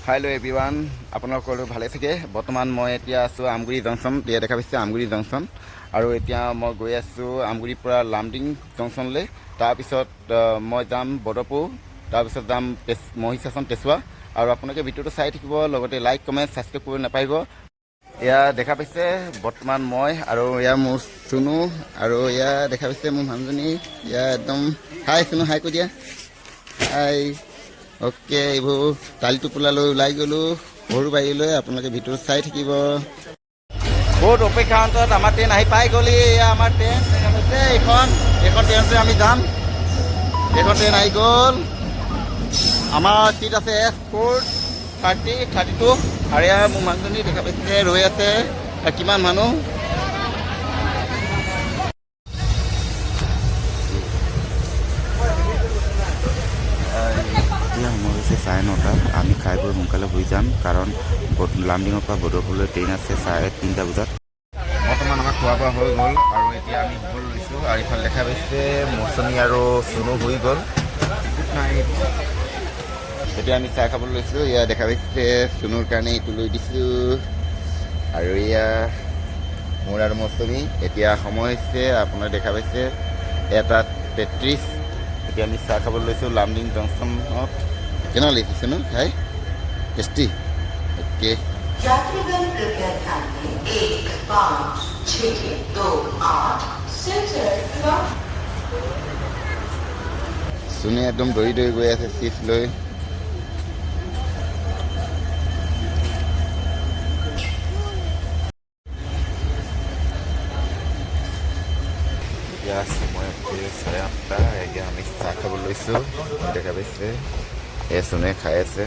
Hello' everyone, আপোনালোকৰ ভালে থাকে। বৰ্তমান মই এতিয়া আছোঁ আমগুৰি জংচন। এতিয়া দেখা পাইছে আমগুৰি জংচন আৰু এতিয়া মই গৈ আছোঁ আমগুৰিৰ পৰা লামডিং জংচনলৈ। তাৰপিছত মই যাম বদৰপুৰ, তাৰপিছত যাম মহিষাসন তেচুৱা। আৰু আপোনালোকে ভিডিঅ'টো চাই থাকিব, লগতে লাইক, কমেণ্ট, ছাবস্ক্ৰাইব কৰিব নাপাহৰিব। এয়া দেখা পাইছে বৰ্তমান মই আৰু এয়া মোৰ চুনু আৰু এয়া দেখা পাইছে মোৰ মানুহজনী। এয়া একদম হাই চুনু, হাই কৈ দিয়া, হাই। অ'কে, এইবোৰ টালি টোপোলা লৈ ওলাই গ'লোঁ সৰু বাৰীলৈ। আপোনালোকে ভিডিঅ' চাই থাকিব। বহুত অপেক্ষা অন্তত আমাৰ ট্ৰেইন আহি পাই গ'লি। এয়া আমাৰ ট্ৰেইন দেখা পাইছে। এইখন ট্ৰেইনতে আমি যাম। এইখন ট্ৰেইন আহি গ'ল। আমাৰ চিট আছে S 4 30 32। আৰু এয়া মোৰ মানুহজনী দেখা পাইছে, ৰৈ আছে। আৰু কিমান মানুহ! এতিয়া সময় হৈছে 9:30। আমি খাই বৈ সোনকালে শুই যাম, কাৰণ লামডিঙৰ পৰা বদৰপুৰলৈ ট্ৰেইন আছে 3:30 বজাত। বৰ্তমান আমাৰ খোৱা বোৱা হৈ গ'ল আৰু এতিয়া আমি শুবলৈ লৈছোঁ। আৰু ইফালে দেখা পাইছে মৌচুমী আৰু চুনু শুই গ'ল। Good night. এতিয়া আমি চাহ খাবলৈ লৈছোঁ। এয়া দেখা পাইছে, চুনুৰ কাৰণে এইটো লৈ দিছোঁ আৰু এয়া মোৰ আৰু মৌচুমী। এতিয়া সময় হৈছে, আপোনাৰ দেখা পাইছে, 1:33। এতিয়া আমি চাহ খাবলৈ লৈছোঁ লামডিং জংচনত। কেনেকুৱা লাগিছে চুনু খাই? টেষ্টি। অ'কে। यात्रीगण, कृपया ध्यान दें, 1 5 6 2 8 सिलचर लॉक চুনে একদম দৌৰি দৌৰি গৈ আছে চিপছ লৈ। এতিয়া সময় হৈছে 8:30। এতিয়া আমি চাহ খাব লৈছোঁ। দেখা পাইছে, এই চুনে খাই আছে।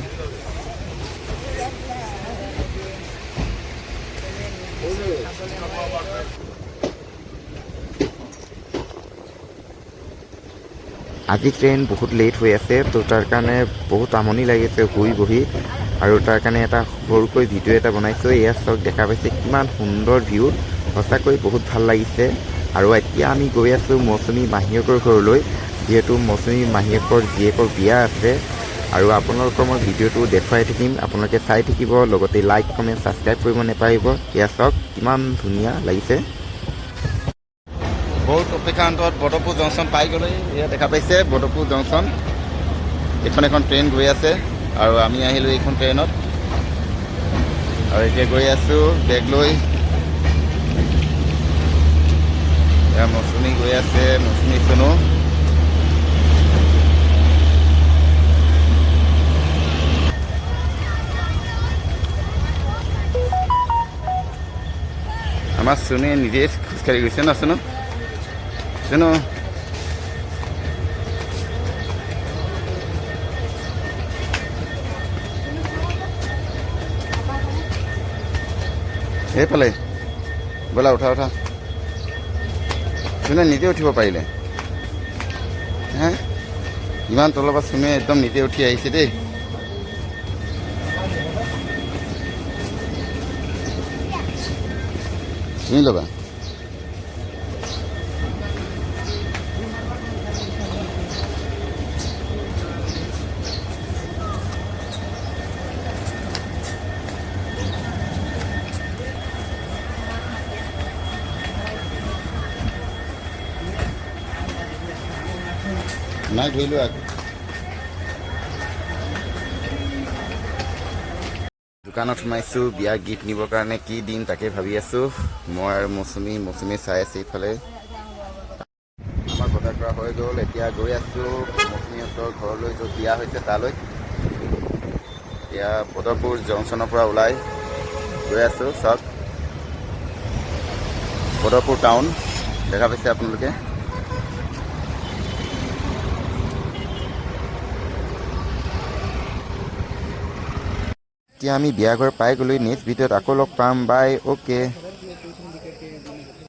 আজি ট্ৰেইন বহুত লেট হৈ আছে, তো তাৰ কাৰণে বহুত আমনি লাগিছে শুই বহি। আৰু তাৰ কাৰণে এটা সৰুকৈ ভিডিঅ' এটা বনাইছোঁ। এয়া চাওক, দেখা পাইছে কিমান সুন্দৰ ভিউ, সঁচাকৈ বহুত ভাল লাগিছে। আৰু এতিয়া আমি গৈ আছোঁ মৌচুমী মাহীয়েকৰ ঘৰলৈ, যিহেতু মৌচুমী মাহীয়েকৰ জীয়েকৰ বিয়া আছে। আৰু আপোনালোকৰ মই ভিডিঅ'টো দেখুৱাই থাকিম, আপোনালোকে চাই থাকিব, লগতে লাইক, কমেণ্ট, ছাবস্ক্ৰাইব কৰিব নাপাহৰিব। এয়া চাওক, কিমান ধুনীয়া লাগিছে। বহুত অপেক্ষা অন্তত বদৰপুৰ জংচন পাই গ'লো। এয়া দেখা পাইছে বদৰপুৰ জংচন। এইখন এখন ট্ৰেইন গৈ আছে আৰু আমি আহিলোঁ এইখন ট্ৰেইনত। আৰু এতিয়া গৈ আছোঁ বেগ লৈ। এয়া মৌচুমী গৈ আছে, মৌচুমী, চুনু। আমাৰ চুনুৱে নিজে খোজকাঢ়ি গৈছে ন চুনু? চুনু, এইফালে ব'লা, উঠা উঠা। চুনুৱে নিজে উঠিব পাৰিলে হে। ইমান তলৰ পৰা চুনুৱে একদম নিজে উঠি আহিছে দেই। তুমি ল'বা। নাই, ধৰি লোৱা আকৌ। দোকানত সোমাইছোঁ বিয়া গিফ্ট নিবৰ কাৰণে। কি দিম তাকে ভাবি আছোঁ মই আৰু মৌচুমী। মৌচুমী চাই আছে ইফালে। আমাৰ বজাৰ কৰা হৈ গ'ল। এতিয়া গৈ আছোঁ মৌচুমীহঁতৰ ঘৰলৈ, য'ত বিয়া হৈছে তালৈ। এতিয়া বদৰপুৰ জংচনৰ পৰা ওলাই গৈ আছোঁ। চাওক, বদৰপুৰ টাউন দেখা পাইছে আপোনালোকে। এতিয়া আমি বিয়া ঘৰ পাই গ'লো। নেক্সট ভিডিঅ'ত আকৌ লগ পাম। Bye, okay.